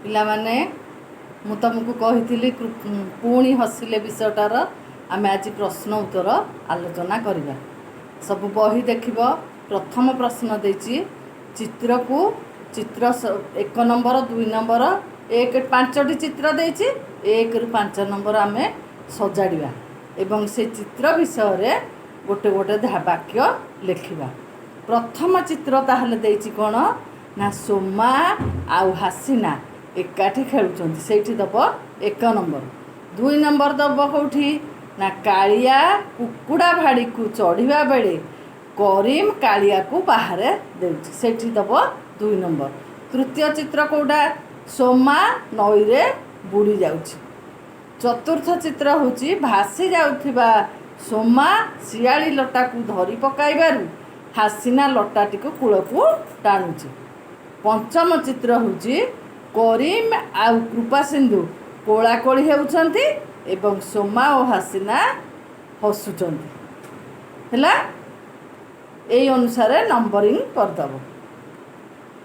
ପିଲାମାନେ, ମୁଁ ତୁମକୁ କହିଥିଲି ପୁଣି ହସିଲେ ବିଷୟଟାର ଆମେ ଆଜି ପ୍ରଶ୍ନ ଉତ୍ତର ଆଲୋଚନା କରିବା। ସବୁ ବହି ଦେଖିବ। ପ୍ରଥମ ପ୍ରଶ୍ନ ଦେଇଛି, ଚିତ୍ରକୁ ଚିତ୍ର, 1 ନମ୍ବର, 2 ନମ୍ବର, 1, 5ଟି ଚିତ୍ର ଦେଇଛି। 1ରୁ 5 ନମ୍ବର ଆମେ ସଜାଡ଼ିବା ଏବଂ ସେ ଚିତ୍ର ବିଷୟରେ ଗୋଟେ ଗୋଟେ ବାକ୍ୟ ଲେଖିବା। ପ୍ରଥମ ଚିତ୍ର ତାହେଲେ ଦେଇଛି କ'ଣ ନା ସୋମା ଆଉ ହାସିନା ଏକାଠି ଖେଳୁଛନ୍ତି। ସେଇଠି ଦେବ 1 ନମ୍ବର। 2 ନମ୍ବର ଦେବ କେଉଁଠି ନା କାଳିଆ କୁକୁଡ଼ା ଭାଡ଼ିକୁ ଚଢ଼ିବା ବେଳେ କରିମ କାଳିଆକୁ ବାହାରେ ଦେଉଛି। ସେଇଠି ଦେବ 2 ନମ୍ବର। ତୃତୀୟ ଚିତ୍ର କେଉଁଟା? ସୋମା ନଈରେ ବୁଡ଼ି ଯାଉଛି। ଚତୁର୍ଥ ଚିତ୍ର ହେଉଛି ଭାସି ଯାଉଥିବା ସୋମା ଶିଆଳି ଲଟାକୁ ଧରି ପକାଇବାରୁ ହାସିନା ଲଟାଟିକୁ କୂଳକୁ ଟାଣୁଛି। ପଞ୍ଚମ ଚିତ୍ର ହେଉଛି କରିମ ଆଉ କୃପାସିନ୍ଧୁ କୋଳାକୋଳି ହେଉଛନ୍ତି ଏବଂ ସୋମା ଓ ହାସିନା ହସୁଛନ୍ତି। ହେଲା, ଏଇ ଅନୁସାରେ ନମ୍ବରିଂ କରିଦେବ।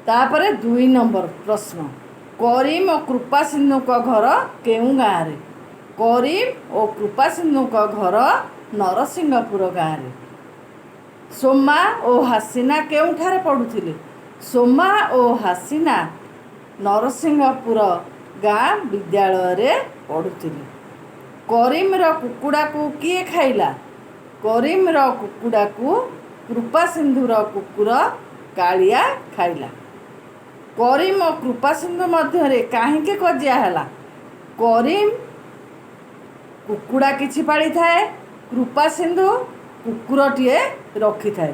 ତାପରେ 2 ନମ୍ବର ପ୍ରଶ୍ନ, କରିମ ଓ କୃପାସିନ୍ଧୁଙ୍କ ଘର କେଉଁ ଗାଁରେ? କରିମ ଓ କୃପାସିନ୍ଧୁଙ୍କ ଘର ନରସିଂହପୁର ଗାଁରେ। ସୋମା ଓ ହାସିନା କେଉଁଠାରେ ପଢ଼ୁଥିଲେ? ସୋମା ଓ ହାସିନା ନରସିଂହପୁର ଗାଁ ବିଦ୍ୟାଳୟରେ ପଢ଼ୁଥିଲେ। କରିମର କୁକୁଡ଼ାକୁ କିଏ ଖାଇଲା? କରିମର କୁକୁଡ଼ାକୁ କୃପାସିନ୍ଧୁର କୁକୁର କାଳିଆ ଖାଇଲା। କରିମ ଓ କୃପାସିନ୍ଧୁ ମଧ୍ୟରେ କାହିଁକି କଜିଆ ହେଲା? କରିମ କୁକୁଡ଼ା କିଛି ପାଳିଥାଏ, କୃପାସିନ୍ଧୁ କୁକୁରଟିଏ ରଖିଥାଏ।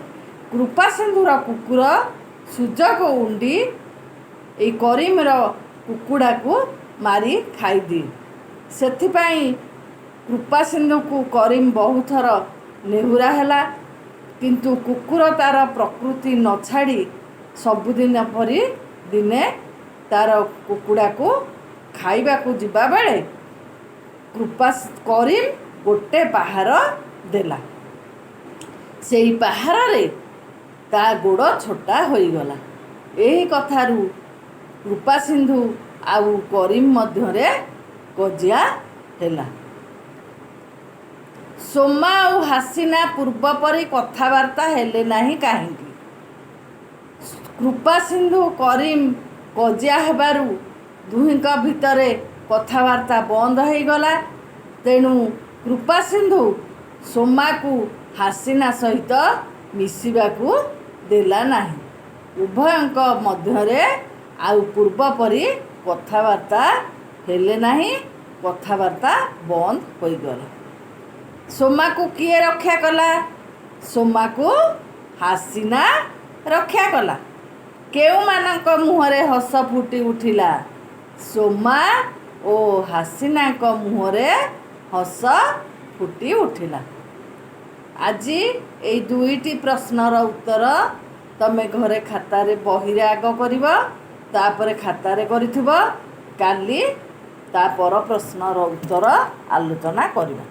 କୃପାସିନ୍ଧୁର କୁକୁର ସୁଯୋଗ ଉଣ୍ଡି ଏଇ କରିମର କୁକୁଡ଼ାକୁ ମାରି ଖାଇଦିଏ। ସେଥିପାଇଁ କୃପାସିନ୍ଧୁକୁ କରିମ ବହୁଥର ନେହୁରା ହେଲା। କିନ୍ତୁ କୁକୁର ତାର ପ୍ରକୃତି ନ ଛାଡ଼ି ସବୁଦିନ ପରି ଦିନେ ତାର କୁକୁଡ଼ାକୁ ଖାଇବାକୁ ଯିବାବେଳେ କରିମ ଗୋଟେ ପାହାର ଦେଲା। ସେଇ ପାହାରରେ ତା ଗୋଡ଼ ଛୋଟା ହୋଇଗଲା। ଏହି କଥାରୁ କୃପାସିନ୍ଧୁ ଆଉ କରିମ ମଧ୍ୟରେ କଜିଆ ହେଲା। ସୋମା ଆଉ ହାସିନା ପୂର୍ବ ପରି କଥାବାର୍ତ୍ତା ହେଲେ ନାହିଁ କାହିଁକି? କୃପାସିନ୍ଧୁ କରିମ କଜିଆ ହେବାରୁ ଦୁହିଁଙ୍କ ଭିତରେ କଥାବାର୍ତ୍ତା ବନ୍ଦ ହୋଇଗଲା। ତେଣୁ କୃପାସିନ୍ଧୁ ସୋମାକୁ ହାସିନା ସହିତ ମିଶିବାକୁ ଦେଲା ନାହିଁ। ଉଭୟଙ୍କ ମଧ୍ୟରେ ଆଉ ପୂର୍ବ ପରି କଥାବାର୍ତ୍ତା ହେଲେ ନାହିଁ, କଥାବାର୍ତ୍ତା ବନ୍ଦ ହୋଇଗଲା। ସୋମାକୁ କିଏ ରକ୍ଷା କଲା? ସୋମାକୁ ହାସିନା ରକ୍ଷା କଲା। କେଉଁମାନଙ୍କ ମୁହଁରେ ହସ ଫୁଟି ଉଠିଲା? ସୋମା ଓ ହାସିନାଙ୍କ ମୁହଁରେ ହସ ଫୁଟି ଉଠିଲା। ଆଜି ଏଇ ଦୁଇଟି ପ୍ରଶ୍ନର ଉତ୍ତର ତମେ ଘରେ ଖାତାରେ, ବହିରେ ଆଗ କରିବ, ତାପରେ ଖାତାରେ କରିଥିବ। କାଲି ତା ପର ପ୍ରଶ୍ନର ଉତ୍ତର ଆଲୋଚନା କରିବା।